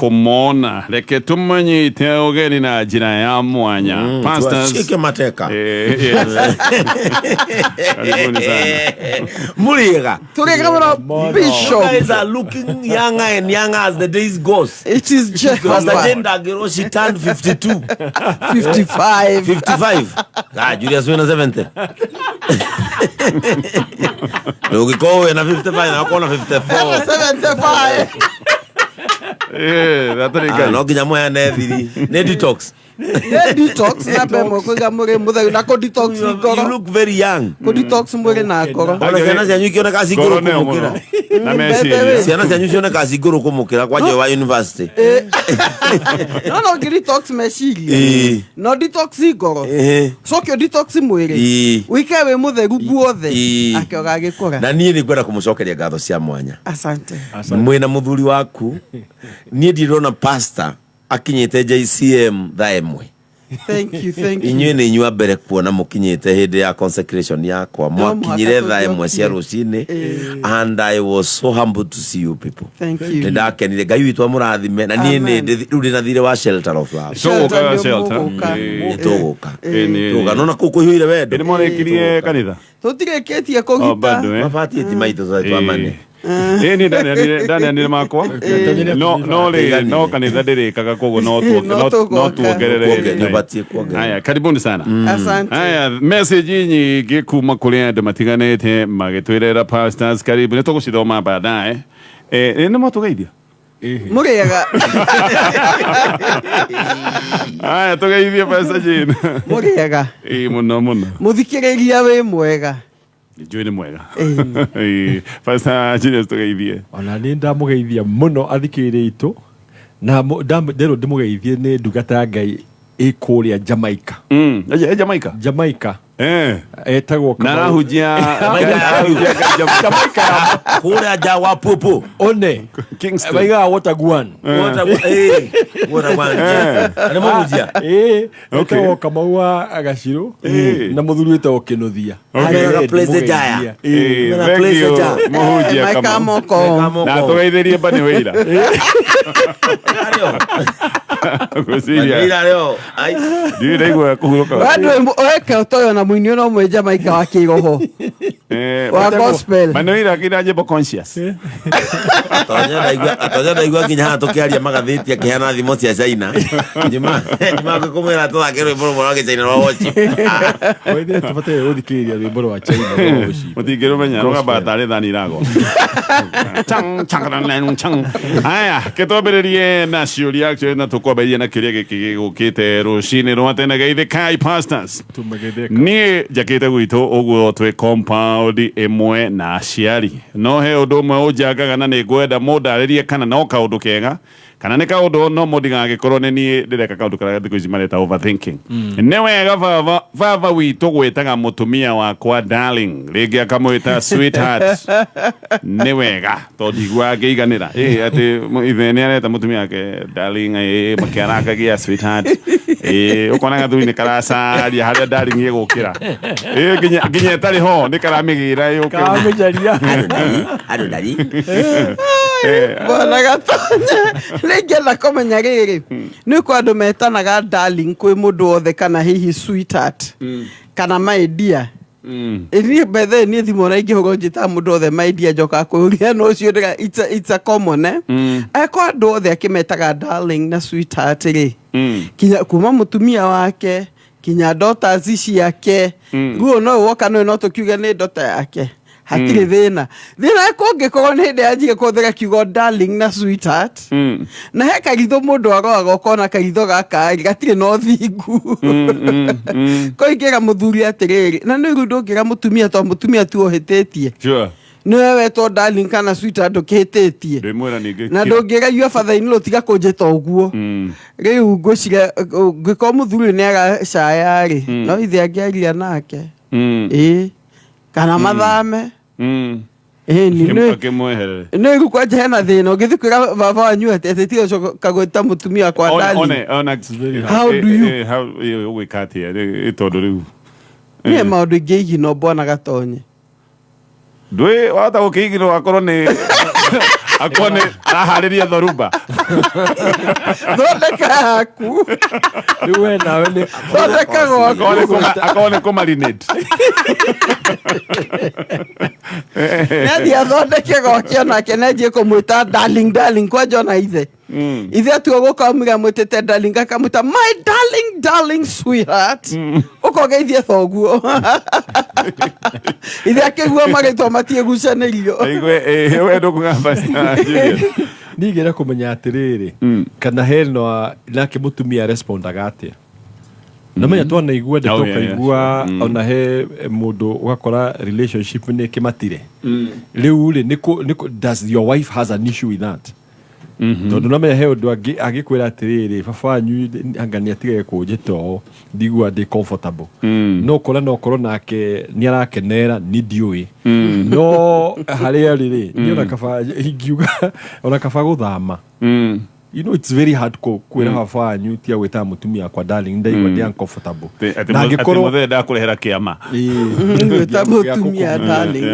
Kũmona reke tũmanyite ũgeni na njĩra ya mwanya. Pastors, Tuwashike mateka. Yes. Karibuni sana. Muriega. Tũrĩga mũno. You Bishop. guys are looking younger and younger as the days goes. It is Pastor Jehovah. Jane Dagero, she turned 52. 55. 55. Ah, Julius wena 70. Ũngĩkorwo wĩna 55 na ũkorwo na 54. 75. Hatarĩ Ah, Ngai. no nginya mũheane thiri. Nĩ detox. Nĩ detox na mbemwe kũiga mwĩrĩ mũtheru na kũ detox You ngoro. look very young. Kũ detox mwĩrĩ na ngoro. Ona ciana cianyu ikĩoneka ci Ngoro ngũrũ nĩyo kũmũkĩra. mũno. Na meciria. Ciana cianyu cioneka ci ngũrũ kũmũkĩra kwanja wa university. No ngĩ detox meciria. Ĩĩ. No detox ngoro. Ĩĩ. Coke detox mwĩrĩ. Ĩĩ. Wĩikare wĩ mũtheru guothe. Ĩĩ. Ake ũgagĩkũra. Na niĩ nĩ ngwenda kũmũcokeria ngatho cia mwanya. Asante. Mwĩna mũthuri waku niĩ ndirona pastor akinyĩte JCM thaa ĩmwe. Thank you, thank you. Inyuĩ nĩ inyuĩ a mbere kuona mũkinyĩte hĩndĩ ya consecration yakwa. No mũhaka Mwakinyire thaa ĩmwe cia tũngĩokire. rũcinĩ and I was so humbled to see you people. Thank you. Nĩ ndakenire. Ngai witũ amũrathime na niĩ Amen. rĩu ndĩ na thirĩ wa Shelter of Love. Tũgũka Shelter nĩ shelter. mũgũka. Nĩ tũgũka. Ĩĩ, Tũgũka. Nona kũu kũihũire wendo. Nĩ mwarĩkirie kanitha? Tũtirĩkĩtie Oh, kũgita. bado, eh? Mabati ti maitũ twamane. Ĩĩ niĩ ndaneanire makwa. No rĩrĩ, no kanitha ndĩrĩkaga koguo no No tũgoka. no tuongerere. Kuonge- nĩũbatiĩ kuongerera. Haya, karibuni sana. Asante. Haya, message nyingĩ kuma kũrĩ andũ matiganĩte magĩtwĩrera pastors karibu nĩ tũgũcithoma baadaye. Nĩ mwatũgeithia? Mũrĩega. Haya, tũgeithie Pastor Jane. Mũrĩega. Ĩĩ mũno mũno. Mũthikĩrĩria wĩ mwega. Njũĩ nĩ mwega. Ĩĩ. Ĩĩ, Pastor Julius tũgeithie. Ona nĩ ndamũgeithia mũno athikĩrĩria itũ na nderwo ndĩmũgeithie nĩ ndungata ya Ngai ĩ kũrĩa Jamaica. Jamaica. Jamaica. Etagwo Na Kamau. arahunjia Jamaica. Jamaica ya Kũrĩa nja wa popo. one. Kingston. Maigaga Waterguan. Wota Nĩ mũhunjia. Ĩĩ, Okay. etagwo Kamau wa Gacirũ na mũthuri wĩtagwo Kĩnũthia. Ĩĩ. Ĩĩ, Place the ndĩmũgeithia. Jaya. Ĩĩ. Mena Thank place you, ja. mũhunjia Mike Kamau. Amoko. Na tũgeithĩrie Bani Wĩira. Ngwĩciria Wĩra rĩo. Ai. ndiũĩ ndaigua kũhurũka. Andũ weke ũtoyo na mũini ũno ũmwe Jamaica wa kĩroho. Wa gospel. Bani Wĩra akĩina nyĩmbo conscious. Atonya ndaigua nginya haha tũkĩaria magathĩti akĩheana thimo cia China. Njuma njuma kũmwĩra tũthake rwĩmbo rũmwe rwa gĩchaina rwa worship. Waithĩra tũbataire gũthikĩrĩria rwĩmbo rwa China rwa worship. Mũtingĩrũmenya rũgamba tarĩ thani iragwa. Chang, chang, chang, chang. Haya, kĩtwambĩrĩrie na ciũria actually na tũkwambĩrĩria na kĩũria gĩkĩ gĩgũkĩte rũcinĩ rwa tene. Geithĩkai pastors. Tũmageithĩka. Niĩ njakĩte gwitũ ũguo twĩ compound ĩmwe na aciari no he ũndũ ũmwe ũnjangaga na nĩ ngwenda mũndarĩrie kana no kaũndũ kega kana nĩ kaũndũ no mũndigagĩkorwo nĩ niĩ ndĩreka kaũndũ karĩa thikũ ici mareta overthinking. Nĩ wega baba witũ gwĩtaga mũtumia wakwa darling, rĩngĩ akamwĩta sweetheart. Nĩ wega tondũ ndiguaga ngĩiganĩra. Ĩĩ, atĩ ithe nĩ areta mũtumia wake darling, ĩĩ, makĩarakagia sweetheart. Ĩĩ, ũkona gathuri nĩ karacaria harĩa darling ĩgũkĩra. Ĩĩ, nginya ĩtarĩ ho nĩ karamĩgĩra yũke. Karamĩcaria. Andũ ndari. Bwana Gatonya, nĩngĩenda kũmenya rĩrĩ, nĩ kwa andũ metanaga darling kwĩ mũndũ wothe kana hihi sweetheart kana my dear. Niĩ bethe niĩ thimũ ona ingĩhũrwo njĩtaga mũndũ wothe my dear njokaga kwĩyũria no ũcio ndĩra it's a common, eh? Angĩkorwo andũ othe akĩmetaga darling na sweetheart rĩ, kinya kuma mũtumia wake kinya daughters ciake, ruo no woka no tũkiuge nĩ daughter yake, hatirĩ thĩna. Thĩna kũngĩkorwo nĩ hĩndĩ yanjie kũhũthĩra kiugo darling na sweetheart na he karitho mũndũ aroraga ũkona karitho gaka rĩ gatirĩ na ũthingu. Koingĩra mũthuri atĩrĩrĩ, na nĩ rĩu ndũngĩra mũtumia tondũ mũtumia tu ũhĩtĩtie. Nĩwe wetwo darling kana sweetheart ndũkĩhĩtĩtie. Ndĩmwĩra ningĩ Na kira. ndũngĩra your father in law tiga kũnjĩta ũguo. Rĩu ngwĩciria ngĩkorwo mũthuri ũyũ nĩ aracaya rĩ, no ithe angĩaria nake. Ĩĩ, kana mathame. Ĩĩ, ni Akĩmweherere. Nĩ rĩu kwanja hena thĩna ũngĩthiĩ kwĩra baba wanyu atĩ tiga ũcoka gwĩta mũtumia wakwa darling. One, How do you? How ũgwĩka atĩa tondũ rĩu Niĩ maũndũ ingĩ igino mbona Gatonye. Ndwĩ wahota gũkĩigirwo akorwo nĩ Akorwo nĩ araharĩria thoruba. Thondeka yaku. Rĩu we nawe nĩ Thondeka gwaku. Akorwo nĩ kũmarinate. Nĩathiĩ athondeke gwake onake nenjie kũmwĩta darling darling kwanja ona ithe ithe atua gũka amwĩtĩte darling, akamwĩta my darling darling sweetheart, ũkogeithie thoguo ithe akĩgua marĩtwa matiĩgucanĩrio. Aigue we ndũkuga, Pastor Julius. Niĩ ngĩenda kũmenya atĩrĩrĩ, kana hena nake mũtumia respondaga atĩa? Namenya twanaigua ndeto, ũkaigua ona he mũndũ ũgakora relationship nĩ kĩmatire rĩu rĩ, nĩkũ does your wife has an issue with that? Tondũ namenya he ũndũ angĩkwĩra atĩrĩrĩ, baba wanyu anga nĩ atigage kũnjĩta ũũ, ndigua ndĩ comfortable. No ũkora no ũkorwo nake nĩ arakenera, ni ndiũĩ, no harĩa rĩ rĩ niĩ ona kaba ingiuga ona kaba gũthama. It's very hard kwĩra baba wanyu tia gwĩtaga mũtumia wakwa darling, ndaigua ndĩ uncomfortable. Atĩ Na atĩ angĩkorwo mũthee ndakũrehera kĩama. Gwĩta mũtumia darling.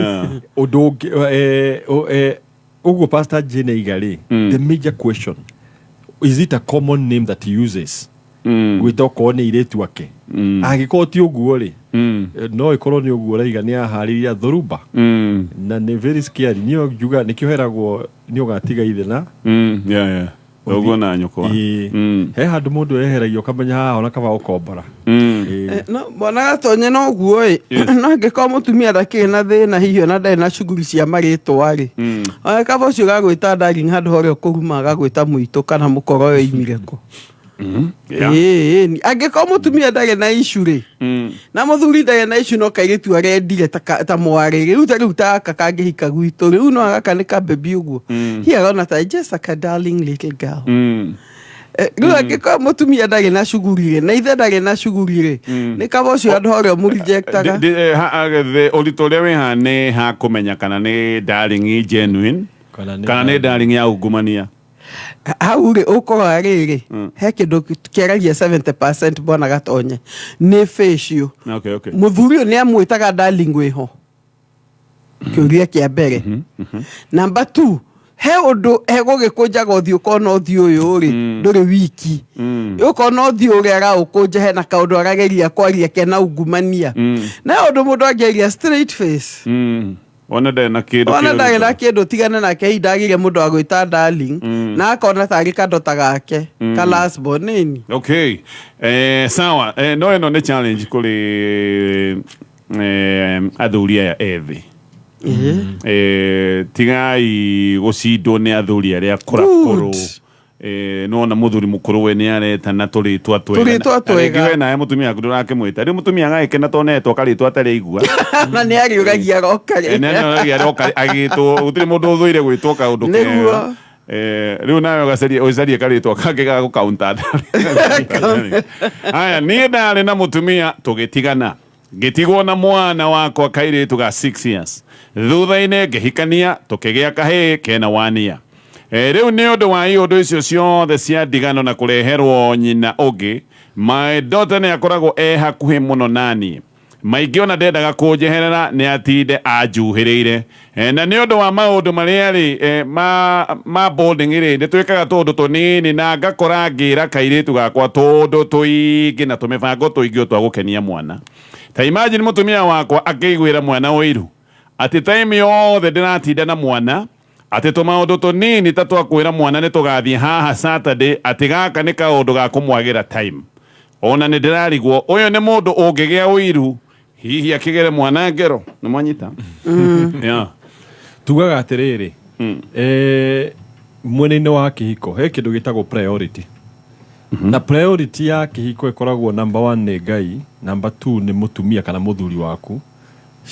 Ũndũ ũngĩ, ũguo Pastor Jane aiga rĩ, the major question is, it a common name that he uses gwĩta okorwo nĩ airĩtu ake? Angĩkorwo ti ũguo rĩ, no ĩkorwo nĩ ũguo ũraiga nĩ aharĩria thoruba na nĩ very scary. Niĩ njuga nĩkĩo heragwo nĩ ũgatiga ithe na Yeah. Ũguo na nyũkwa. Ĩĩ. He handũ mũndũ eheragio ũkamenya haha ona kaba gũkombora. Ĩĩ. No bwana Gatonye, no guo ĩ, no angĩkorwo mũtumia ndakĩrĩ na thĩna, hihi ona ndarĩ na cuguri cia marĩtwa rĩ, ona kaba ũcio gagwĩta darling handũ harĩa ũkũruma agagwĩta mũitũ kana mũkoro ũyũ oimire kũ. Ĩĩ, angĩkorwo mũtumia ndarĩ na issue rĩ, na mũthuri ndarĩ na issue, no kairĩtu arendire ta mwarĩ rĩu, ta rĩu ta gaka kangĩhika gwitũ rĩu, no gaka nĩ kabebi ũguo, hi arona ta just like a darling little girl. Rĩu angĩkorwo mũtumia ndarĩ na cuguri rĩ, na ithe ndarĩ na cuguri rĩ, nĩ kaba ũcio handũ harĩa ũmũrejectaga. Ũritũ ũrĩa wĩ haha nĩ ha kũmenya kana nĩ darling genuine Kana nĩ kana nĩ darling ya ungumania. Hau rĩ, ũkũrora rĩrĩ, he kĩndũ kĩaragia 70%, bwana Gatonye, nĩ facial. Mũthuri ũyũ nĩ amwĩtaga darling wĩho, kĩũria kĩa mbere. Number two, he ũndũ hegũgĩkũnjaga ũthiũ, ũkona ũthiũ ũyũ rĩ ndũrĩ wiki, ũkona ũthiũ ũrĩa araũkũnja hena kaũndũ arageria kwaria kena ungumania, na he ũndũ mũndũ angĩaria straight face. Wone ndarĩ na kĩndũ Ona kĩũru. ndarĩ na kĩndũ, tigane nake. Hihi ndagĩire mũndũ wa gwĩta darling na akona tarĩ kandota gake ka last born nini. Okay, sawa, no ĩno nĩ challenge kũrĩ athuri aya ethĩ. Tigai gũcindwo nĩ athuri arĩa akũrakũrũ. Good. Nona mũthuri mũkũrũ we nĩ aretana tũrĩtwa twega. Tũrĩtwa Na twega. rĩngĩ we nawe mũtumia waku ndũrakĩmwĩta, rĩu mũtumia agagĩkena tondũ netwo karĩtwa atarĩ aigua. Na nĩ ariũragia aroka rĩ. Nĩ ariũragia aroka agĩtwo, gũtirĩ mũndũ ũthũire gwĩtwo kaũndũ Nĩguo. kega. Rĩu nawe ũgacaria ũcarie karĩtwa kangĩ ga gũkaunta. Haya, niĩ ndarĩ na mũtumia tũgĩtigana, ngĩtigwo na mwana wakwa kairĩtu ga 6 years. Thutha-inĩ ngĩhikania, tũkĩgĩa kahĩĩ kena 1 year. Rĩu nĩ ũndũ wa iũndũ icio ciothe cia ndigano na kũreherwo nyina ũngĩ, my daughter nĩ akoragwo e hakuhĩ mũno naniĩ, maingĩ ona ndendaga kũnjeherera, nĩ atinde anjuhĩrĩire. Na nĩ ũndũ wa maũndũ marĩa rĩ, ma bonding rĩ, nĩ twĩkaga tũũndũ tũnini na ngakora ngĩra kairĩtu gakwa tũũndũ tũingĩ na tũmĩbango tũingĩ twa gũkenia mwana. Ta imagine mũtumia wakwa akĩiguĩra mwana ũiru atĩ time yothe ndĩratinda na mwana, atĩ tũmaũndũ tũnini ta twakwĩra mwana nĩ tũgathiĩ haha Saturday, atĩ gaka nĩ kaũndũ ga kũmwagĩra time. Ona nĩ ndĩrarigwo ũyũ nĩ mũndũ ũngĩgĩa ũiru hihi akĩgere mwana ngero. Nĩ mwanyita? Yeah. Tugaga atĩrĩrĩ, mwena-inĩ wa kĩhiko he kĩndũ gĩtagwo priority, na priority ya kĩhiko ĩkoragwo number one nĩ Ngai, number two nĩ mũtumia kana mũthuri waku,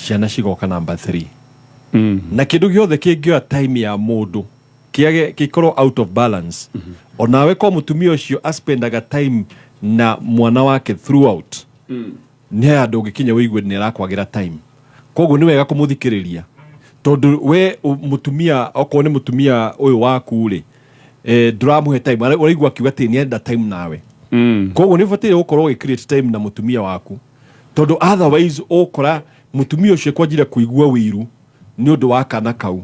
ciana cigoka number three. Na kĩndũ gĩothe kĩngĩoya time ya mũndũ kĩage gĩkorwo out of balance, onawe ko mũtumia ũcio aspendaga time na mwana wake throughout, nĩ handũ ũngĩkinya wĩigue nĩ arakwagĩra time. Koguo nĩ wega kũmũthikĩrĩria, tondũ we mũtumia, okorwo nĩ mũtumia ũyũ waku rĩ, ndũramũhe time. Ũraigua akiuga atĩ nĩ enda time nawe. Koguo nĩ ũbataire gũkorwo ũgĩ create time na mũtumia waku, tondũ otherwise ũkora mũtumia ũcio kwanjira kũigua wĩiru. Nĩ ũndũ wa kana kau,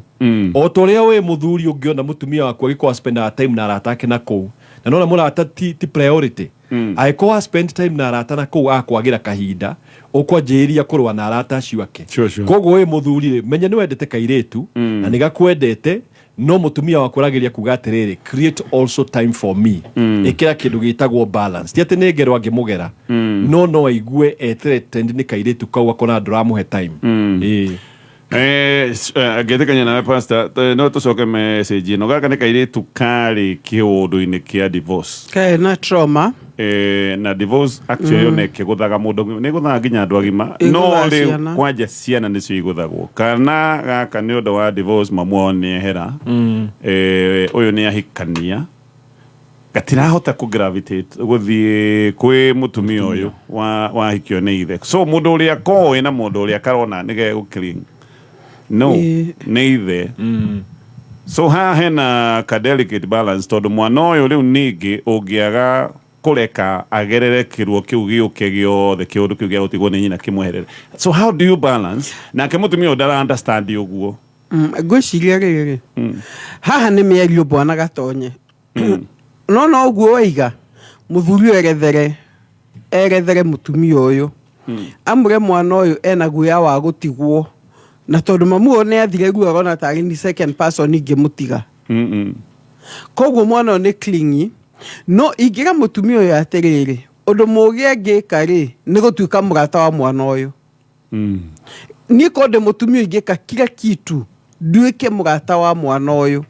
o ta ũrĩa wĩ mũthuri ũngĩona mũtumia waku agĩkorwo spendaga time na arata ake na kũu, na nona mũrata ti priority, angĩkorwo spend time na arata na kũu agakwagĩra kahinda, ũkwanjĩrĩria kũrũa na arata acio ake. Koguo wĩ mũthuri rĩ, menya nĩ wendete kairĩtu na nĩ gakwendete, no mũtumia waku arageria kuga atĩrĩrĩ, "Create also time for me." Ĩkĩra kĩndũ gĩtagwo balance. Ti atĩ nĩ ngero angĩmũgera, no aigue e threatened nĩ kairĩtu kau, akona ndũramũhe time. Ĩĩ. Ngĩtĩkania nawe, pastor. No tũcoke message ĩno. Gaka nĩ kairĩtu karĩ kĩũndũ-inĩ kĩa divorce. Kaĩ na trauma. Na divorce actually ona ĩkĩgũthaga mũndũ, nĩ ĩgũthaga nginya andũ agima, no Ĩgũthaga rĩu ciana. Kwanja ciana nĩcio igũthagwo. Kana gaka nĩ ũndũ wa divorce, mamu wao nĩ ehera, ũyũ nĩ ahikania, gatirahota kũ gravitate gũthiĩ kwĩ mũtumia ũyũ wahikio nĩ ithe. So mũndũ ũrĩa koĩ na mũndũ ũrĩa karona nĩ gegũkĩring no nĩ ithe. So haha hena ka delicate balance, tondũ mwana ũyũ rĩu ningĩ ũngĩaga kũreka agerere kĩruo kĩu gĩũke gĩothe, kĩũndũ kĩu gĩa gũtigwo nĩ nyina kĩmweherere. So how do you balance nake mũtumia ũyũ ndara understand ũguo? Ngwĩciria rĩrĩ, haha nĩ mĩario, bwana Gatonye, no ũguo waiga mũthuri ũyũ erethere mũtumia ũyũ, amũre mwana ũyũ ena guoya wa gũtigwo, na tondũ mamu ũyũ nĩ athire ruo, arona tarĩ ni second person ingĩmũtiga. Koguo mwana ũyũ nĩ clingy. No ingĩra mũtumia ũyũ atĩrĩrĩ, ũndũ mũgĩ angĩka rĩ, nĩ gũtuĩka mũrata wa mwana ũyũ. Niĩ ko ndĩ mũtumia, ingĩka kila kitu nduĩke mũrata wa mwana ũyũ.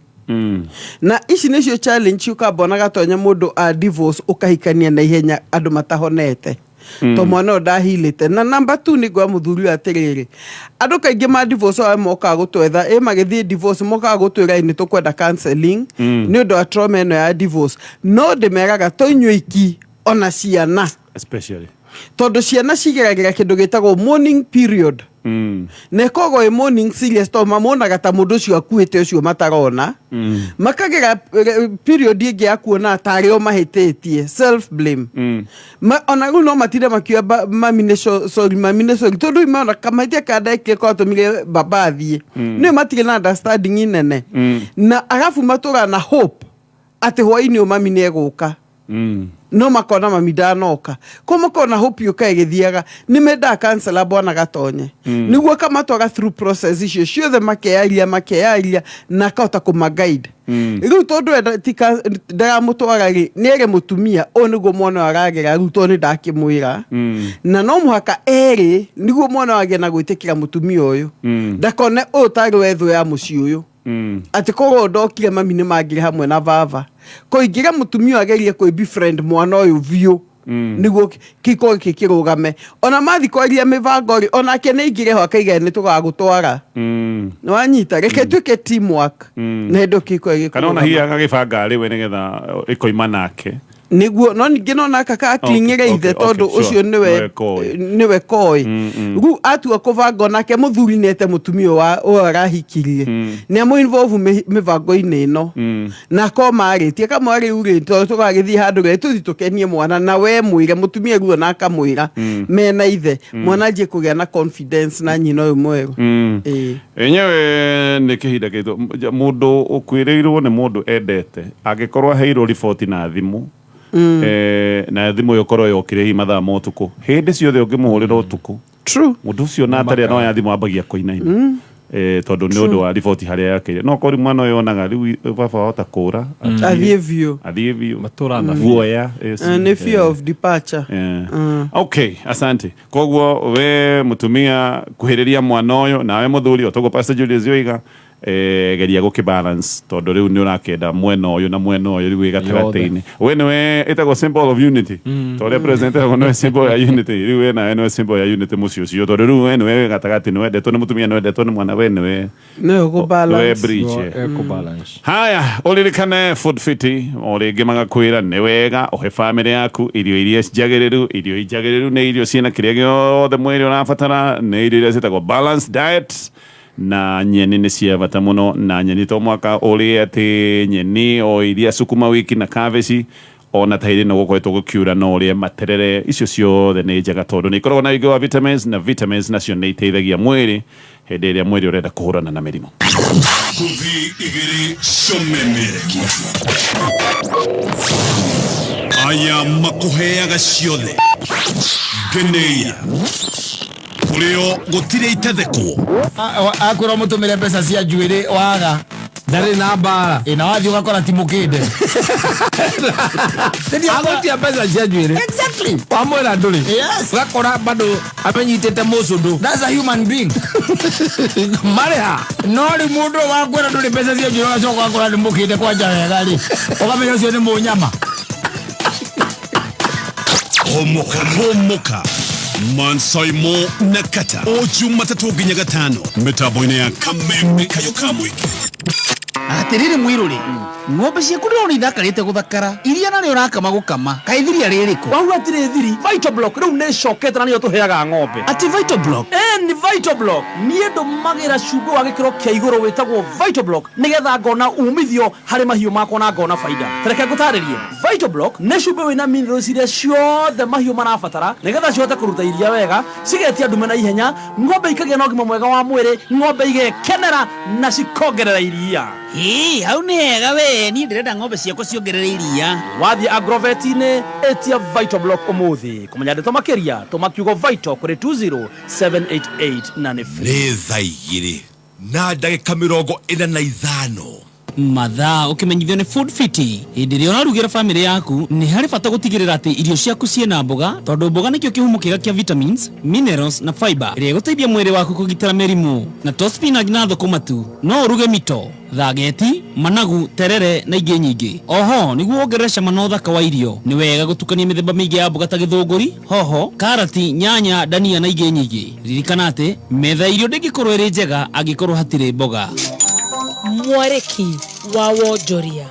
Na ici nĩcio challenge ũkambona, Gatonya. Mũndũ a divorce ũkahikania na ihenya, andũ matahonete, to mwana ũyũ ndahilĩte. Na number two, nĩ ngwa mũthuri ũyũ atĩrĩrĩ, andũ kaingĩ ma divorce aya mokaga gũtwetha, ĩ magĩthiĩ divorce mokaga gũtwĩra, "Ĩ nĩ tũkwenda counseling nĩ ũndũ wa trauma ĩno ya divorce." No ndĩmeraga to inyuĩ iki, ona ciana, especially tondũ ciana cigeragĩra kĩndũ gĩtagwo mourning period, na ĩkoragwo ĩ mourning serious, tondũ mamonaga ta mũndũ ũcio akuĩte, ũcio matarona. Makagera period ĩngĩ ya kuona tarĩ o mahĩtĩtie, self blame. Ona rĩu no matinde makiuga, "Mami nĩ sorry, mami nĩ sorry," tondũ imona kamahĩtia karĩa ndekire kwatũmire baba athiĩ. Nĩo matirĩ na understanding nene, na arabu matũraga na hope atĩ hwainĩ ũyũ mami nĩ egũka, no makona mami ndanoka. Ko makona hope yũka ĩgĩthiaga. Nĩ mendaga counselor, bwana Gatonye, nĩguo akamatwara through process icio ciothe, makeyaria makeyaria, na akahota kũmaguide. Rĩu tondũ ndaramũtwara rĩ, nĩ ere mũtumia ũyũ nĩguo mwana ũyũ aragera rĩu, tondũ nĩ ndakĩmwĩra na no mũhaka erĩ nĩguo mwana ũyũ agĩe na gwĩtĩkĩra mũtumia ũyũ, ndakone ũyũ tarĩ we thũ ya mũciĩ ũyũ, atĩ korwo ndokire mami nĩ mangĩrĩ hamwe na baba. Ko ingĩra mũtumia ũyũ agerie kwĩ befriend mwana ũyũ biũ, nĩguo kĩkorwo gĩkĩ kĩrũgame. Ona mathi kwaria mĩbango rĩ, onake nĩ aingĩre ho akaiga nĩ tũgagũtwara. Nĩ wanyita? Reke tuĩke teamwork na hĩndĩ ĩyo kĩkorwo Kana ona gĩkũrũgama. hihi agagĩbanga arĩ we nĩgetha ĩkoima nake. Nĩguo, no ningĩ no naka ka cling'ĩre ithe, tondũ ũcio nĩwe Nĩwe koĩ. Nĩwe koĩ. Rĩu atua kũbanga, onake mũthuri nĩete mũtumia wa ũyũ arahikirie, nĩ amũ involve mĩbango-inĩ ĩno, na akorwo marĩtie kamwe rĩu rĩ, tondũ tũgagĩthiĩ handũ rĩ, tũthiĩ tũkenie mwana, na we mwĩre mũtumia ruo na akamwĩra mena ithe, mwana anjie kũgĩa na confidence na nyina ũyũ mwerũ. Ĩĩ. Enyewe nĩ kĩhinda gĩtũ. Mũndũ ũkuĩrĩirwo nĩ mũndũ endete, angĩkorwo aheirwo riboti na thimũ, na thimũ ĩyo korwo yokire hihi mathaa ma ũtukũ, hĩndĩ ciothe ũngĩmũhũrĩra ũtukũ, mũndũ ũcio na atarĩ no ya thimũ ambagia kũinaina, tondũ nĩ ũndũ wa riboti harĩa yakĩire. No korwo mwana ũyũ onaga rĩu baba wahota kũra, athiĩ biũ. Athiĩ biũ. Matũra na guoya. Nĩ fear of departure. Yeah. Okay, asante. Koguo we mutumia kuhĩrĩria mwana ũyũ, nawe mũthuri, o toguo Pastor Julius oiga, geria gũkĩ balance, tondũ rĩu nĩ ũrakĩenda mwena ũyũ na mwena ũyũ, rĩu wĩ gatagatĩ-inĩ. We nĩwe ĩtagwo symbol of unity, ta ũrĩa president etagwo nĩwe symbol ya unity. Rĩu we nawe nĩwe symbol ya unity mũciĩ ũcio, tondũ rĩu we nĩwe wĩ gatagatĩ, nĩ wendetwo nĩ mũtumia, nĩ wendetwo nĩ mwana, we nĩwe nĩwe gũ nĩwe balance. Bridge. Eko-balance. Haya, ũririkane Food Fiti o rĩngĩ magakwĩra nĩ wega ũhe bamĩrĩ yaku irio iria njagĩrĩru. Irio njagĩrĩru nĩ irio ciĩna kĩrĩa gĩothe mwĩrĩ ũrabatara, nĩ irio iria ciĩtagwo balanced diet, na nyeni nĩ cia bata mũno. Na nyeni to mwaka ũrĩe atĩ nyeni o iria sukuma wiki na cabbage. Ona ta hĩndĩ ĩno gũkoretwo gũkiura, no ũrĩe materere. Icio ciothe nĩ njega tondũ nĩ ikoragwo na ũingĩ wa vitamins, na vitamins nacio nĩ iteithagia mwĩrĩ hĩndĩ ĩrĩa mwĩrĩ ũrenda kũhũrana na mĩrimũ. Ngũthi igĩrĩ ciomemerekia aya makũheaga ciothe ngeneia kũrĩo gũtirĩ itathekwo. Akwĩra mũtũmĩre mbeca cia njuĩrĩ waga. Ndarĩ na mbara. Ĩ na wathiĩ ũgakora ti mũkĩnde. Agũtia mbeca cia njuĩrĩ. Exactly. Wamwĩra ndũrĩ. Yes. Ũgakora bado amenyitĩte mũcũndũ. That's a human being. Marĩha. No rĩu mũndũ ũyũ wakwĩra ndũrĩ mbeca cia njuĩrĩ, ũgacoka ũgakora nĩ mũkĩnde kwanja wega rĩ, ũkamenya ũcio nĩ mũnyama. Homoka homoka Mansaimo na Kata, o Jumatatũ nginya Gatano, mĩtambo-inĩ ya Kameme Kayo ka Mũingĩ. Atiriri mwiruri, ng'ombe ciaku ndĩrona ithakarĩte gũthakara, iria narĩo ũrakama gũkama, kaĩ thiria rĩrĩkũ? Wau atirĩ thiri. Vital Block rĩu nĩ ĩcokete na nĩyo tũheaga ng'ombe. Atĩ Vital Block? Ĩ ni Vital Block. Niĩ ndũmagĩra cumbĩ wa gĩkĩro kĩa igũrũ wĩtagwo Vital Block nĩgetha ngona umithio harĩ mahiũ makwa na ngona baida. Tareke ngũtarĩrie. Vital Block nĩ cumbĩ wĩna minerals iria ciothe mahiũ marabatara nĩgetha cihote kũruta iria wega, cigetia ndume na ihenya, ng'ombe ikagĩa na ũgima mwega wa mwĩrĩ, ng'ombe igekenera na cikongerera iria. Ĩ hau nĩ hega we, niĩ ndĩrenda ng'ombe ciakwa ciongerere iria. Wathiĩ agrovet-inĩ, ĩtia Vital Block ũmũthĩ. Kũmenya ndeto makĩria, tũma kiugo Vital kũrĩ 20788 na nĩ free. Nĩ thaa 2:45. Mathaa ũkĩmenyithio nĩ Food Fiti. Hĩndĩ ĩrĩa ũrarugĩra bamĩrĩ yaku, nĩ harĩ bata gũtigĩrĩra atĩ irio ciaku ciĩna mboga, tondũ mboga nĩkĩo kĩhumo kĩega kĩa vitamins, minerals na fiber ĩrĩa ĩgũteithia mwĩrĩ waku kũgitĩra mĩrimũ. Na to spinach na thũkũma tu, no ũruge mito, thageti, managu, terere na ingĩ nyingĩ. Oho nĩguo wongerere cama na ũthaka wa irio, nĩ wega gũtukania mĩthemba mĩingĩ ya mboga ta gĩthũngũri, hoho, karati, nyanya, ndania na ingĩ nyingĩ. Ririkana atĩ metha ya irio ndĩngĩkorwo ĩrĩ njega angĩkorwo hatirĩ mboga. Mwarĩki wa wonjoria.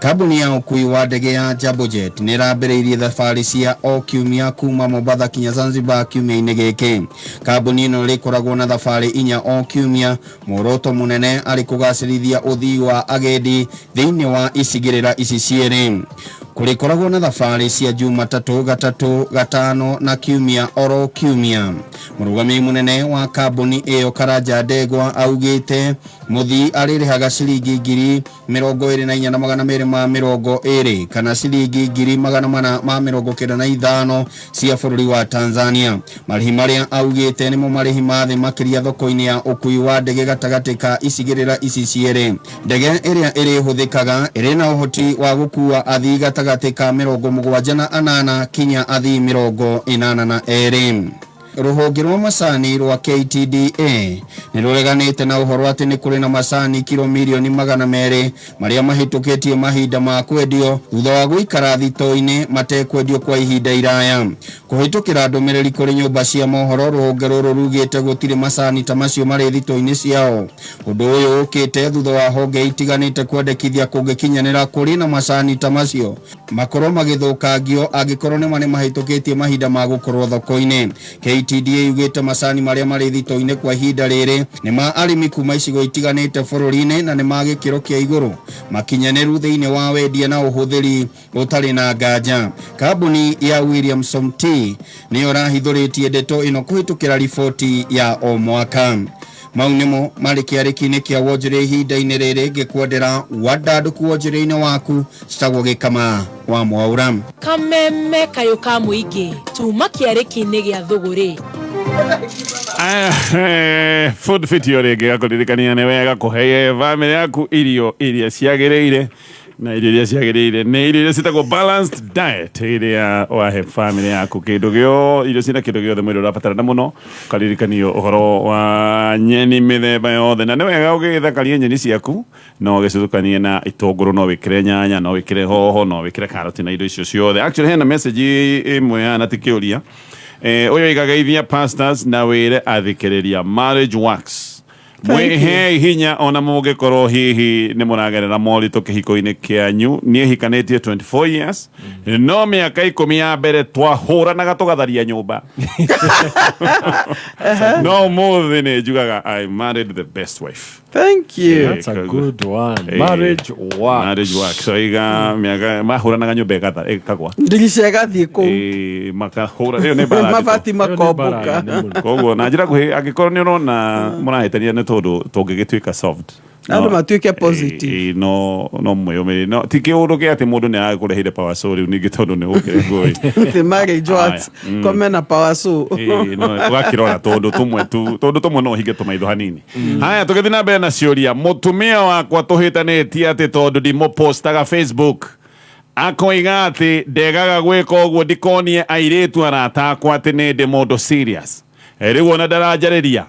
Kambuni ya ũkui wa ndege ya Jambojet nĩ ĩrambĩrĩirie thabarĩ cia o kiumia kuma Mombatha kinya Zanzibar kiumia-inĩ gĩkĩ. Kambuni ĩno ĩrĩkoragwo na thabarĩ inya o kiumia, muoroto mũnene arĩ kũgacĩrithia ũthii wa agendi thĩinĩ wa icigĩrĩra ici cierĩ. Kũrĩkoragwo na thabarĩ cia Jumatatũ, Gatatũ, Gatano na Kiumia oro kiumia. Mũrũgamĩrĩri mũnene wa kambuni ĩyo Karanja Ndegwa augĩte mũthii arĩrĩhaga ciringi 24,220 kana ciringi 495,000 cia bũrũri wa Tanzania. Marĩhi marĩa augĩte nĩmo marĩhi ma thĩ makĩria thoko-inĩ ya ũkui wa ndege gatagatĩ ka icigĩrĩra ici cierĩ. Ndege ĩrĩa ĩrĩhũthĩkaga ĩrĩ na ũhoti wa gũkua athii gatagatĩ ka 78 kinya athii 82. Rũhonge rwa macani rwa KTDA nĩ rũreganĩte na ũhoro atĩ nĩ kũrĩ na macani kiro 200,000,000 marĩa mahĩtũkĩtie mahinda ma kwendio thutha wa gũikara thito-inĩ matekwendio kwa ihinda iraya. Kũhĩtũkĩra ndũmĩrĩri kũrĩ nyũmba cia mohoro, rũhonge rũrũ rugĩte gũtirĩ macani ta macio marĩ thito-inĩ ciao. Ũndũ ũyũ ũkĩte thutha wa honge itiganĩte kwendekithia kũngĩkinyanĩra kũrĩ na macani ta macio makorwo magĩthũkangio angĩkorwo nĩma nĩmahĩtũkĩtie mahinda ma gũkorwo thoko-inĩ. KTDA yugĩte macani marĩa marĩ thito-inĩ kwa ihinda rĩrĩ nĩ ma arĩmi kuma icigo itiganĩte bũrũri-inĩ na nĩ ma gĩkĩro kĩa igũrũ makinyanĩru thĩinĩ wa wendia na ũhũthĩri ũtarĩ na nganja. Kambuni ya Williamson Tea nĩyo ĩrahithũrĩtie ndeto ĩno kũhĩtũkĩra riboti ya o mwaka. Mau nĩmo marĩ kĩarĩki-inĩ kĩa wonjoria ihinda-inĩ rĩrĩ, ngĩkwendera wandandũku wonjoria-inĩ waku. Citagwo Gĩkama wa Mwaura. Kameme kayũ ka mũingĩ tuma kĩarĩki-inĩ gĩa thũgũrĩ. Food Fit yo rĩngĩ gakũririkania nĩ wega kũhe bamĩrĩ yaku irio iria ciagĩrĩire, na irio iria ciagĩrĩire nĩ irio iria ciĩtagwo balanced diet, iria wahe bamĩrĩ yaku kĩndũ gĩo, irio ciĩna kĩndũ gĩothe mwĩrĩ ũrabatara, na mũno ũkaririkanio ũhoro wa nyeni mĩthemba yothe. Na nĩ wega ũgĩthakarie nyeni ciaku, no ũgĩcithukanie na itũngũrũ, no wĩkĩre nyanya, no wĩkĩre hoho, no wĩkĩre karoti na indo icio ciothe. Actually hena message ĩmwe ya na ti kĩũria. Ũyũ igageithia pastors na wĩre athikĩrĩria marriage works. Mwĩhei hinya ona mũngĩkorwo hihi nĩ mũragerera moritũ kĩhiko-inĩ kĩanyu. Niĩ hikanĩtie 24 years, no mĩaka 10 ya mbere twahũranaga tũgatharia nyũmba, no ũmũthĩ nĩ njugaga I married the best wife. Thank you. That's a good one. Marriage works. Marriage works. So iga mĩaka mahũranaga nyũmba ĩkagwa. Ndirica ĩgathiĩ kũu. Makahũra ĩyo nĩ mbara nditũ. Mabati makomboka. Koguo na njĩra nguhĩ, angĩkorwo nĩ ũrona mũrahĩtania nĩ tondũ tũngĩgĩtuĩka soft, Andũ matuĩke positive. No mwĩyũmĩrĩrie, no ti kĩũndũ kĩa atĩ mũndũ nĩ aragũreheire power saw rĩu ningĩ tondũ nĩ ũkĩrĩ ngũĩ. The marriage works. Kome na power saw. Ĩĩ, no ũgakĩrora tũndũ tũmwe tu, tũndũ tũmwe no ũhinge tũmaitho hanini. Haya, tũgĩthiĩ na mbere na ciũria. Mũtumia wakwa tũhĩtanĩtie atĩ tondũ ndimũpostaga Facebook, akoiga atĩ ndegaga gwĩka ũguo ndikonie airĩtu arata akwa atĩ nĩ ndĩ mũndũ serious. Rĩu ona ndaranjarĩria.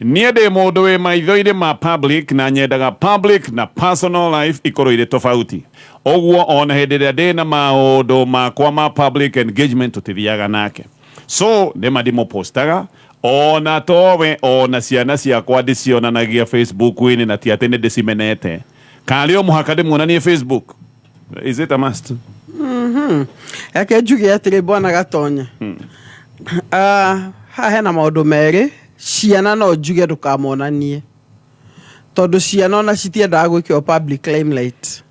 Niĩ ndĩ mũndũ wĩ maitho-inĩ ma public na nyendaga public na personal life ikorwo irĩ tofauti. Ũguo ona hĩndĩ ĩrĩa ndĩ na maũndũ makwa ma public engagement tũtithiaga nake. So nĩma ndimũpostaga ona towe, ona ciana ciakwa ndicionanagia Facebook-inĩ, na ti atĩ nĩ ndĩcimenete. Karĩ o mũhaka ndĩmuonanie Facebook? Is it a must? Reke njuge atĩrĩ, bwana Gatonya. Ah, haha hena maũndũ merĩ. Ciana no njuge ndũkamonanie, tondũ ciana ona citiendaga gwĩkĩrwo public limelight.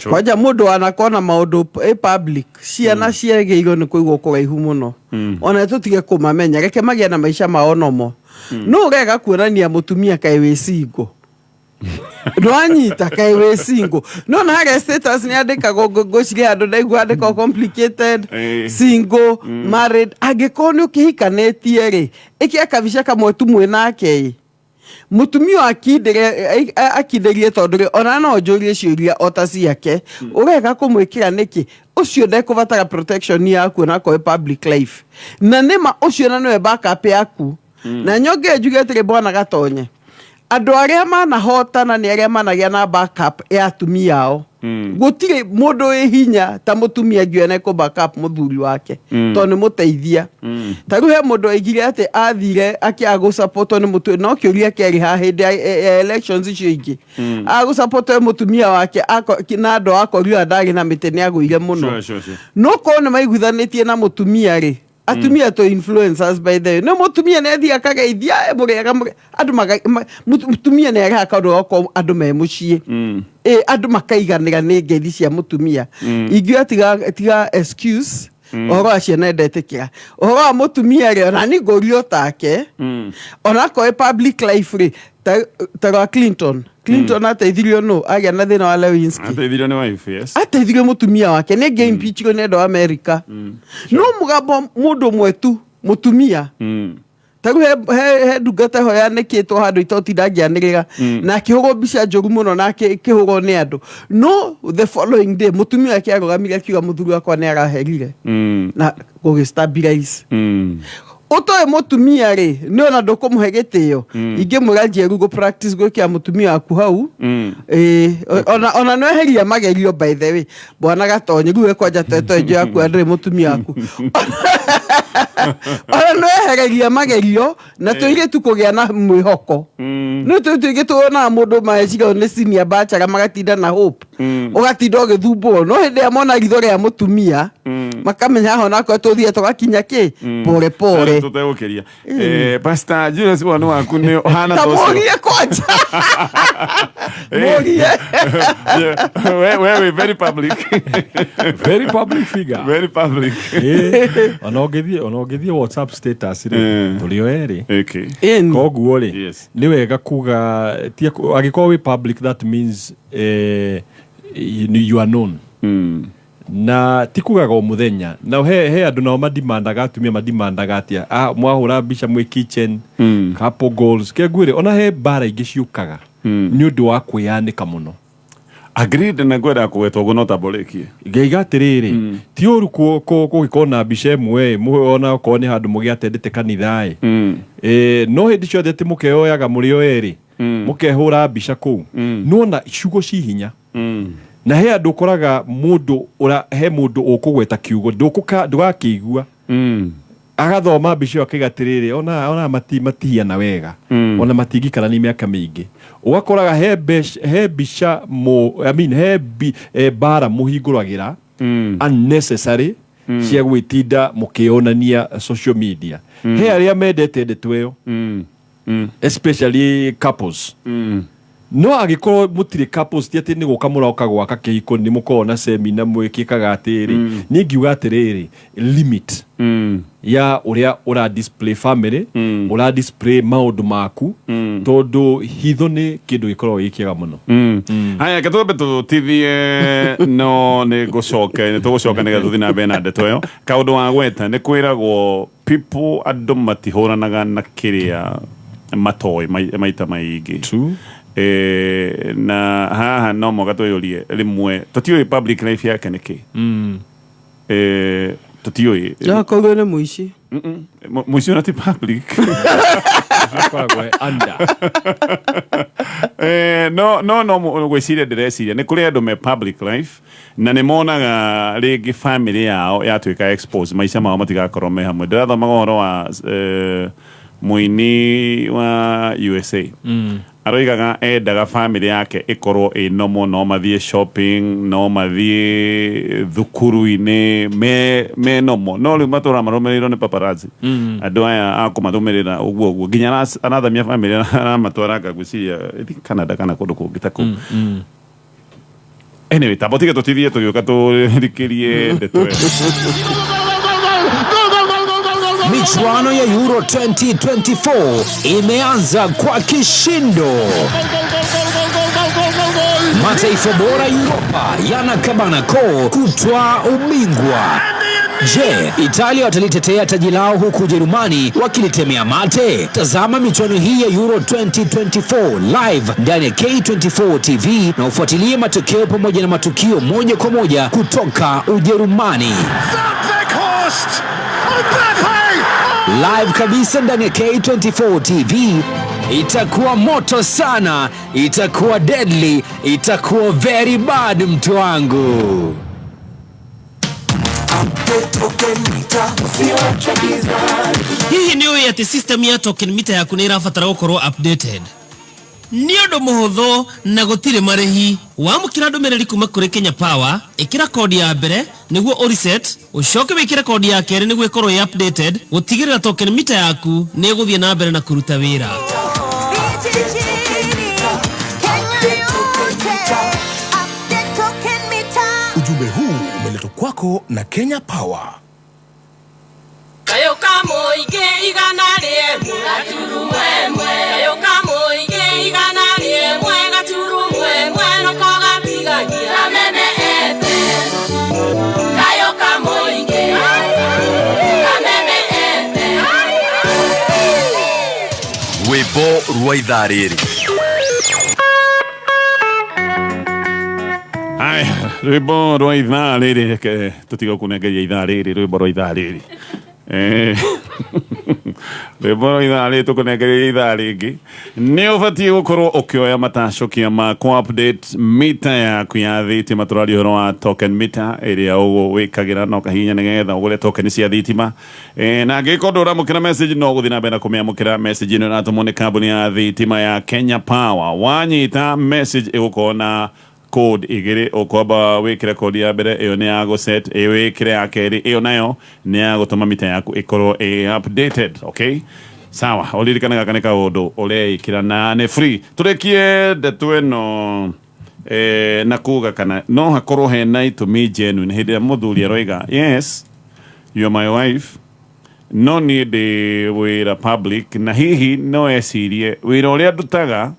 Kwanja mũndũ wanakona maũndũ ĩ public, ciana ciagĩrĩirwo nĩ kũigwo kũraihu mũno, ona tũtige kũmamenya, reke magĩe na maica mao nomo. No ũrega kuonania mũtumia kaĩ wĩ single, ndwanyita kaĩ wĩ single, no na harĩa status nĩ andĩkagwo, ngwĩciria andũ ndaigua andĩkagwo complicated, single, married. Angĩkorwo nĩ ũkĩhikanĩtie rĩ, ĩkĩa kabica kamwe tu mwĩ nake ĩ mũtumia ũyũ akindĩre akindĩrie, tondũ rĩ ona no njũrie ciũria o ta ciake, ũreka kũmwĩkĩra nĩkĩ? Ũcio ndekũbatara protection yaku onakorwo ĩ public life, na nĩma ũcio na nĩwe backup yaku. Na nyonge njuge atĩrĩ, bwana Gatonye, andũ arĩa manahotana nĩ arĩa managĩa na backup ya atumia ao. Gũtirĩ mũndũ wĩ hinya ta mũtumia angĩoya na kũ backup mũthuri wake, tondũ nĩ mũteithia. Ta rĩu he mũndũ oigire atĩ athire akĩaga gũsupportwo nĩ mũtumia, no kĩũria kĩarĩ haha hĩndĩ ya elections icio ingĩ, agũsupportwo nĩ mũtumia wake na andũ akorirwo ndarĩ na mĩtĩ, nĩ agũire mũno. Sure. No korwo nĩ maiguithanĩtie na mũtumia rĩ, atumia to influencers by the way, no mũtumia nĩ athiĩ akageithia, "Eh, mũrĩega andũ mũtumia nĩ arehaga kaũndũ gakorwo andũ me mũciĩ, ĩ andũ makaiganĩra nĩ ngeithi cia mũtumia. Ingiuga tiga excuse ũhoro wa ciana, ndetĩkĩra ũhoro wa mũtumia rĩ, ona ni ngũrio take, onakorwo ĩ public life rĩ, ta rwa Clinton ateithirio nũ agĩa na thĩna wa Lewinsky? Ateithirio nĩ wife, yes. Ateithirio mũtumia wake, nĩ ngĩ impeachirwo nĩ andũ a America, no mũgambo mũndũ ũmwe tu, mũtumia. Ta rĩu he ndungata ho yanĩkĩtwo handũ itotinda ngĩanĩrĩra na akĩhũrwo mbica njũru mũno na akĩhũrwo nĩ andũ, no the following day mũtumia wake arũgamire akiuga mũthuri wakwa nĩ araherire na gũgĩ stabilize. Ũtoĩ mũtumia rĩ, nĩ ona ndũkũmũhe gĩtĩo, ingĩmwĩra njeru gũ practice gwĩkĩra mũtumia waku hau. Ĩĩ, ona nĩ weheria magerio. By the way, bwana Gatonyi, rĩu we kwanja tete njo yaku ndĩrĩ mũtumia waku, ona nĩ wehereria magerio na tũirĩtu kũgĩa na mwĩhoko. Nĩ tũĩ tũingĩ tuonaga mũndũ meciria nĩ senior bachelor, magatinda na hope, ũgatinda ũgĩthumbũrwo, no hĩndĩ ĩrĩa mona ritho rĩa mũtumia makamenya haha onakorwo tũthiĩ tũgakinya kĩ pore pore. Tũtegũkĩria. Pastor Julius, woni waku nĩ ũhana ta ta ũcio? Mũrie kwanja, mũrie. We wĩ very public. Very public figure. Very public. Ĩĩ, ona ũngĩthiĩ WhatsApp status rĩ, tũrĩ o erĩ. Koguo rĩ, nĩ wega kuga angĩkorwo wĩ public, that means you are known, na ti kugaga o muthenya na he andũ nao madimandaga, atumia madimandaga atia, ah, mwahũra mbica mwĩ kitchen, couple goals kengwĩre, ona he mbara ingĩ ciũkaga nĩ ũndũ wa kwĩyanĩka mũno. Agreed, na ngwenda kũgwetwo ũguo no tamborĩkie. Ngeiga atĩrĩrĩ, ti ũru kũgĩkorwo na mbica ĩmwe ĩ, ona okorwo nĩ handũ mũgĩatendete kanitha ĩ. No hĩndĩ ciothe atĩ mũkeyoyaga mũrĩ o erĩ, mũkehũra mbica kũu, nĩwona ciugo ci hinya, na he andũ ũkoraga mũndũ ũra he mũndũ ũkũgweta kiugo ndũgakĩigua. Agathoma mbica ĩyo akaiga atĩrĩrĩ, ona matihiana wega, ona matingĩikarania mĩaka mĩingĩ. Ũgakoraga he mbica mũ, I mean, he mbara mũhingũragĩra unnecessary cia gwĩtinda mũkĩonania social media. He arĩa mendete ndeto ĩyo, especially couples. No angĩkorwo mũtirĩ couples, ti atĩ nĩ gũka mũroka gwaka kĩhiko, nĩ mũkoragwo na semina mwĩkĩkaga atĩrĩ, niĩ ngiuga atĩrĩrĩ, limit ya ũrĩa ũra display family, ũra display maũndũ maku, tondũ hitho nĩ kĩndũ gĩkoragwo gĩ kĩega mũno. Haya, ke twambe tũtithie, no nĩ ngũcoka, nĩ tũgũcoka nĩgetha tũthiĩ na mbere na ndeto ĩyo. Kaũndũ wa gweta nĩ kwĩragwo people, andũ matihũranaga na kĩrĩa matoĩ maita maingĩ. Na haha no moga twĩyũrie rĩmwe, tũtiũĩ public life yake nĩkĩ. Tũtiũĩ. Nokorwo nĩ mũici. Mũici ona ti public. Akoragwo e under. No gwĩciria ndĩreciria nĩ kũrĩ andũ me public life na nĩ monaga rĩngĩ family yao yatuĩka expose, maica mao matigakorwo me hamwe. Ndĩrathomaga ũhoro wa mũini wa USA, aroigaga endaga family yake ĩkorwo ĩ normal, no mathiĩ shopping, no mathiĩ thukuru-inĩ me normal, no rĩu matũra marũmĩrĩirwo nĩ paparazzi, andũ aya a kũmarũmĩrĩra ũguo ũguo, nginya arathamia family, aramatwara ngwĩciria, I think Canada kana kũndũ kũngĩ ta kũu. Anyway, tamba tige tũtithie, tũgĩũka tũrikĩrie ndeto ĩyo. Michuano ya Euro 2024 imeanza kwa kishindo. Mataifa bora Europa yanakabana koo kutwaa ubingwa. Je, Italia watalitetea taji lao huku Ujerumani wakilitemea mate? Tazama michuano hii ya Euro 2024 live ndani ya K24 TV na ufuatilie matokeo pamoja na matukio moja kwa moja kutoka Ujerumani. Live kabisa ndani ya K24 TV. Itakuwa moto sana, itakuwa deadly, itakuwa very bad, mtu wangu. Hihi nĩ ũĩ atĩ system ya token meter yaku nĩ ĩrabatara gũkorwo updated? Nĩ ũndũ mũhũthũ na gũtirĩ marĩhi. Wamũkĩra ndũmĩrĩri kuma kũrĩ Kenya Power, ĩkĩra kodi ya mbere nĩguo ũreset, ũcoke wĩkĩre kodi ya kerĩ nĩguo ĩkorwo ĩ updated, gũtigĩrĩra token meter yaku nĩ ĩgũthiĩ na mbere na kũruta wĩra. Ujumbe huu umeletwa kwako na Kenya Power. Kayo kamũingĩ 101.1, kayo kamũingĩ 101.1, noko gatigagia Kameme FM. Kayo kamũingĩ Kameme FM. Rwĩmbo rwa ithaa rĩrĩ. Aya, rwĩmbo rwa ithaa rĩrĩ, reke tũtige kũnengeria ithaa rĩrĩ rwĩmbo rwa ithaa rĩrĩ. Rwĩmbo rwa ithaa rĩrĩ tũkũnengeria ithaa rĩngĩ. Nĩ ũbatiĩ gũkorwo ũkĩoya matacũkia ma update mita yaku ya thitima. Tũraria ũhoro wa token meter ĩrĩa ũguo wĩkagĩra na ũkahihinya nĩgetha ũgũre token cia thitima. Na angĩkorwo ndũramũkĩra message, no gũthiĩ na mbere na kũmĩamũkĩra. Message ĩno ĩratũmwo nĩ kambuni ya thitima ya Kenya Power. Wanyita message ĩgũkorwo na code igĩrĩ. Ũkwamba wĩkĩre code ya mbere, ĩyo nĩ ya gũset, wĩkĩre ya kerĩ, ĩyo nayo nĩ ya gũtũma mita yaku ĩkorwo ĩ updated. Okay, sawa, ũririkane gaka nĩ kaũndũ ũreĩkĩra na nĩ free. Tũrĩkie ndeto ĩno na kuga kana no hakorwo hena itũmi genuine hĩndĩ ĩrĩa mũthuri aroiga, "Yes, you are my wife, no niĩ ndĩ wĩra public," na hihi no ecirie wĩra ũrĩa ndutaga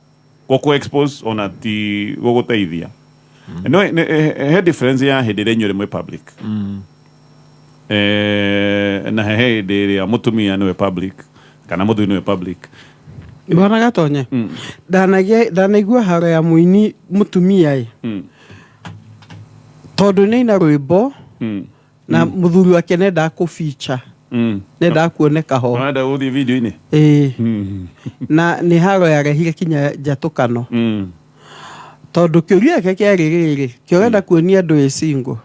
gũkũ expose ona ti gũgũteithia. No he difference ya hĩndĩ ĩrĩa inyuĩ mwĩ public na he hĩndĩ ĩrĩa mũtumia nĩwe public kana mũthuri nĩwe public. Bwana Gatonye, ndanaigua haro ya mũini mũtumia ĩ, tondũ nĩ aina rwĩmbo na mũthuri wake nendaga kũ-feature, nendaga kuoneka ho. Arenda gũthiĩ video-inĩ. Ĩĩ, na nĩ haro yarehire kinya njatũkano, tondũ kĩũria gĩake kĩarĩ rĩrĩ, kĩũrenda kuonia andũ ĩ single,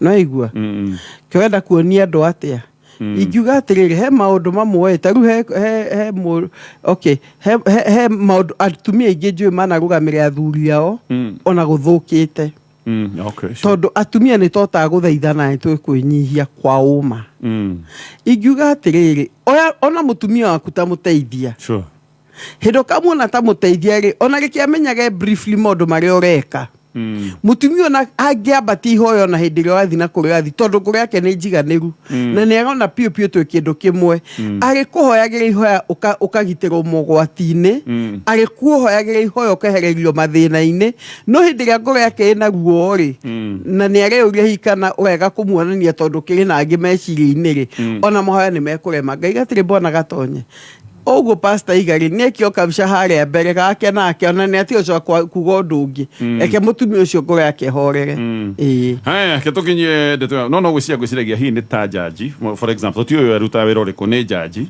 no igua kĩũrenda kuonia andũ atĩa? Ingiuga atĩrĩrĩ, he maũndũ mamwe ta rĩu he okay, he maũndũ atumia aingĩ njũĩ manarũgamĩrĩra athuri ao ona gũthũkĩte. Okay, sure. Tondũ atumia nĩ totaga gũthaithana, nĩ tũĩ kwĩnyihia kwa ũma. Ingiuga atĩrĩrĩ, oya ona mũtumia waku ta mũteithia. Hĩndĩ ũkamuona ta mũteithia rĩ, ona rĩke amenyage briefly maũndũ marĩa ũreka. Mũtumia ona angĩambatia ihoya ona hĩndĩ ĩrĩa ũrathiĩ na kũrĩa ũrathiĩ, tondũ ngoro yake nĩ njiganĩru na nĩ arona piũ piũ twĩ kĩndũ kĩmwe, arĩkũhoyagĩra ihoya ũkagitĩrwo mogwati-inĩ, arĩkuohoyagĩra ihoya ũkehererio mathĩna-inĩ. No hĩndĩ ĩrĩa ngoro yake ĩna ruo rĩ, na nĩ areyũria hihi kana ũrega kũmuonania tondũ kĩrĩ na angĩ meciria-inĩ rĩ, ona mahoya nĩ mekũrema. Ngai gatirĩ mbona gatonye ũguo. Pastor Iga rĩ, nĩ ekio kabica harĩa mbere gake nake, ona nĩ atiga kuga ũndũ ũngĩ. Reke mũtumia ũcio ngoro yake ĩhorere. Ĩĩ. Haya, ke tũkinyie ndeto no gwĩciria ngwĩciragia hihi nĩ ta jaji, for example, ti ũyũ arutaga wĩra ũrĩkũ, nĩ jaji.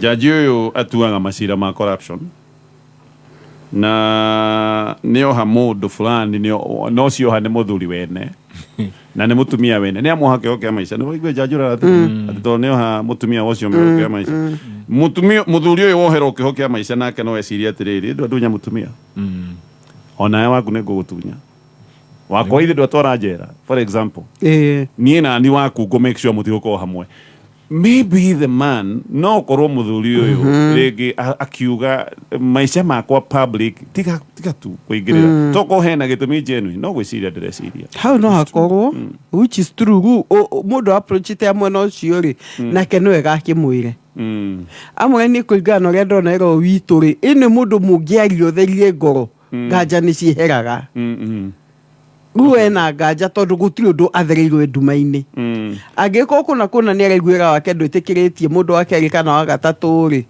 Jaji ũyũ atuaga macira ma corruption na nĩ oha mũndũ fulani, no cioha nĩ mũthuri wene na nĩ mũtumia wene, nĩ amuoha kĩoho kĩa maica. Nĩ waigue jaji ũrĩa atĩ tondũ nĩ oha mũtumia ũcio kĩoho kĩa maica, mũtumia mũthuri ũyũ woherwo kĩoho kĩa maica nake no ecirie atĩrĩrĩ, ndũ andunya mũtumia onawe waku nĩ ngũgũtunya wakwa ithe ndwatwara njera, for example. Niĩ na ni waku ngũ make sure mũtigũkorwo hamwe. Maybe the man no korwo mũthuri ũyũ rĩngĩ akiuga maica makwa public, tiga tiga tu kũingĩrĩra, tokorwo hena gĩtũmi genuine, no gwĩciria ndĩreciria. Hau no hakorwo, which is true. Rĩu mũndũ approachite ya mwena ũcio rĩ, nake nĩwe gakĩmwĩre. Amwe niĩ kũringana na ũrĩa ndona ĩro witũ rĩ, ĩ nĩ mũndũ mũngĩaria ũtherie ngoro, nganja nĩ cieheraga. Rĩu ena nganja tondũ gũtirĩ ũndũ athereirwo nduma-inĩ. Angĩkorwo kũna kũna nĩ araiguĩra wake ndwĩtĩkĩrĩtie mũndũ wa kerĩ kana wa gatatũ rĩ,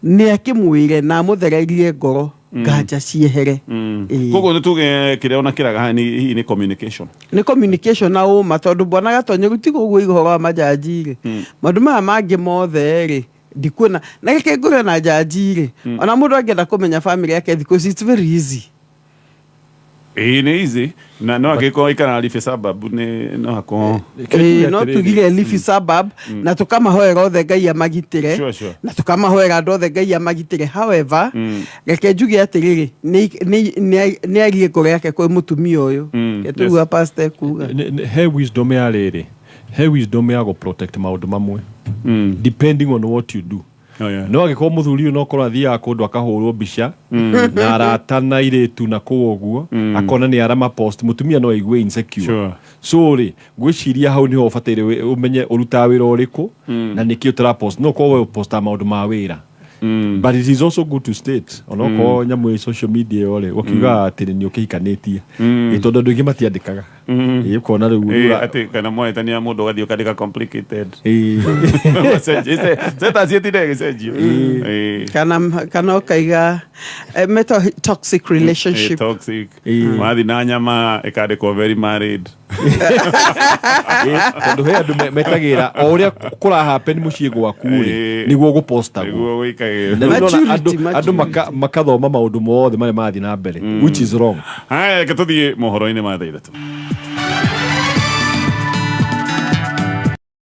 nĩ akĩmwĩre na amũthererie ngoro, nganja ciehere. Ĩĩ. Koguo nĩ tuge kĩrĩa ona kĩraga haha hihi nĩ communication. Nĩ communication na ũma, tondũ bwana Gatonye gũtiga ũguo ũhoro wa majaji rĩ, maũndũ maya mangĩ mothe rĩ, ndikuona na gĩkĩ ngũrĩ na jaji rĩ, ona mũndũ angĩenda kũmenya family yake thikũ ici, it's very easy. Ĩĩ, nĩ easy, na no angĩkorwo ikara Life sababu nĩ no hakorwo. Ĩĩ, no tugire Lifi suburb na tũkamahoera othe Ngai amagitĩre. Sure. Na tũkamahoera andũ othe Ngai amagitĩre. However, reke njuge atĩrĩrĩ, nĩ arie ngoro yake kwĩ mũtumia ũyũ. Tugua pastor kuga. He wisdom ya rĩrĩ, he wisdom ya gũ protect maũndũ mamwe depending on what you do. No angĩkorwo mũthuri ũyũ no korwo athiaga kũndũ akahũrwo mbica na arata na airĩtu na kũu ũguo, akona nĩ arama post, mũtumia no aigue insecure. So rĩ, ngwĩciria hau niho ũbataire ũmenye ũrutaga wĩra ũrĩkũ na nĩkĩ ũtara post. No korwo we ũpostaga maũndũ ma wĩra, but it is also good to state onokorwo nyamũ ĩ social media ĩyo rĩ, ũkiugaga atĩ nĩ ũkĩhikanĩtie. Ĩ tondũ andũ aingĩ matiandĩkaga. Ĩ ũkona rĩu Atĩ kana mwahĩtania mũndũ ũgathiĩ ũkandĩka complicated message. Status ĩtinde ĩgĩcenjio. Kana ũkaiga metal toxic relationship. Toxic. Wathi na nyama ĩkandĩkwo very married. Tondũ he andũ metagĩra o ũrĩa kũra happen mũciĩ gwaku rĩ, nĩguo gũpostagwo. Nĩguo gwĩkagĩrwo. Na rĩu nona Maturity, andũ makathoma maũndũ mothe marĩa marathiĩ na mbere, which is wrong. Haya, reke tũthiĩ mohoro-inĩ ma thaa 3.